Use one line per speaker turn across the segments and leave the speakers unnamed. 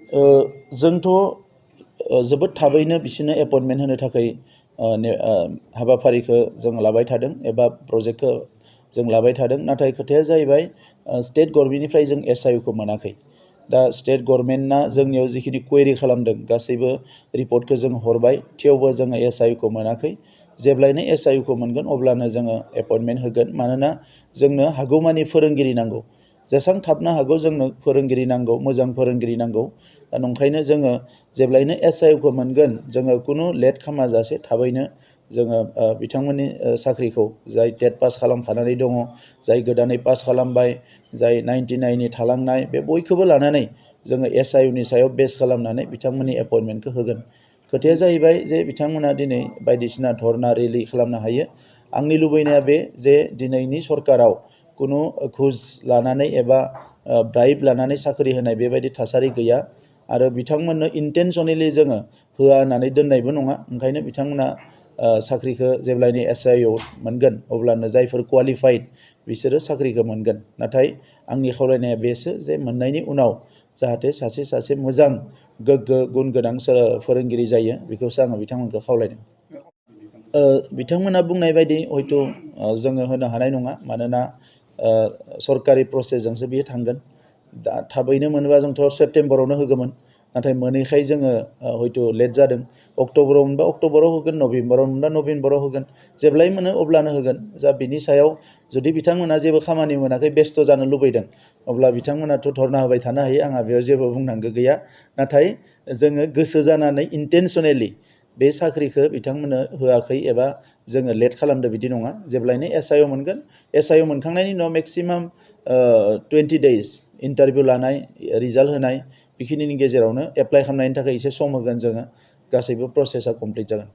जोंथ' जोबोद थाबैनो बिसोरनो एपइन्टमेन्ट होनो थाखाय हाबाफारिखौ जों लाबाय थादों एबा प्रजेक्टखौ जों लाबाय थादों। नाथाय खोथाया जाहैबाय स्टेट गभर्नमेन्टनिफ्राय जों SIU खौ मोनाखै। दा स्टेट गभर्नमेन्टआ जोंनियाव जिखिनि क्वेरि खालामदों गासैबो रिपर्टखौ जों हरबाय, थेवबो जोङो SIU खौ मोनाखै। जेब्लायनो SIU खौ मोनगोन अब्लानो जोङो एपइन्टमेन्ट होगोन। मानोना जोंनो हागौमानि फोरोंगिरि नांगौ, जेसेबां थाबनो हागौ जोंनो फोरोंगिरि नांगौ, मोजां फोरोंगिरि नांगौ। दा नंखायनो जोङो जेब्लायनो SIU खौ मोनगोन जोङो खुनु लेट खालामाजासे थाबैनो जोङो बिथांमोननि साख्रिखौ जाय टेट पास खालामखानानै दङ, जाय गोदानै पास खालामबाय, जाय 99नि थालांनाय, बे बयखौबो लानानै जोङो SIU नि सायाव बेस खालामनानै बिथांमोननि एपइन्टमेन्टखौ होगोन। खोथाया जाहैबाय जे बिथांमोना दिनै बायदिसिना धरना रेलि खालामनो हायो। आंनि लुबैनाया बे जे दिनैनि सरकाराव खुनु घुस लानानै एबा ब्राइब लानानै साख्रि होनाय बेबायदि थासारि गैया। आरो बिथांमोननो इन्टेनसनेलि जोङो होआ होननानै दोननायबो नङा। ओंखायनो बिथांमोना साख्रिखौ जेब्लायनो SIU मोनगोन अब्लानो जायफोर क्वालिफाइड बिसोरो साख्रिखौ मोनगोन। नाथाय आंनि खावलायनाया बेसो जे मोननायनि उनाव जाहाथे सासे मोजां गोग्गो गुन गोनां फोरोंगिरि जायो, बेखौसो आङो बिथांमोनखौ खावलायदों। बिथांमोना बुंनाय बायदि हयथ' जोङो होनो हानाय नङा, मानोना सरकारि प्रसेसजोंसो बियो थांगोन। दा थाबैनो मोनोबा जोंथ' सेप्तेम्बरावनो होगौमोन, नाथाय मोनैखाय जोङो हयथ' लेट जादों। अक्ट'बराव मोनबा अक्ट'बराव होगोन, नभेम्बराव मोनबा नभेम्बराव होगोन, जेब्लाय मोनो अब्लानो होगोन। जा बिनि सायाव जुदि बिथांमोना जेबो खामानि मोनाखै, बेस्थ' जानो लुबैदों, अब्ला बिथांमोनाथ' धरना होबाय थानो हायो, आंहा बेयाव जेबो बुंनांगौ गैया। नाथाय जोङो गोसो जानानै इन्टेनसनेलि बे साख्रिखौ बिथांमोननो होआखै एबा जोङो लेट खालामदो बिदि नङा। जेब्लायनो SIU मोनगोन, SIU मोनखांनायनि उनाव मेक्सिमाम 20 days इन्टारभिउ लानाय, रिजाल्ट होनाय, बेखिनिनि गेजेरावनो एप्लाइ खालामनायनि थाखाय एसे सम होगोन जोङो, गासैबो प्रसेसा कमप्लिट जागोन।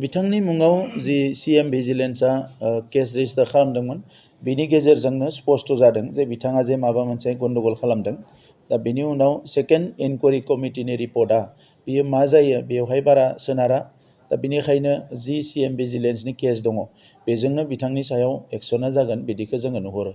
बिथांनि मुङाव जि CM भिजिलेन्सआ केस रेजिस्टार खालामदोंमोन, बिनि गेजेरजोंनो स्पष्ट जादों जे बिथाङा जे माबा मोनसे गन्दगल खालामदों। दा बिनि उनाव सेकेन्ड इनकुवारि कमिटिनि रिपर्टआ बियो मा जायो बेवहाय बारा सोनारा। दा बिनिखायनो जि CM भिजिलेन्सनि केस दङ बेजोंनो बिथांनि सायाव एक्सना जागोन बिदिखौ जोङो नुहुरो।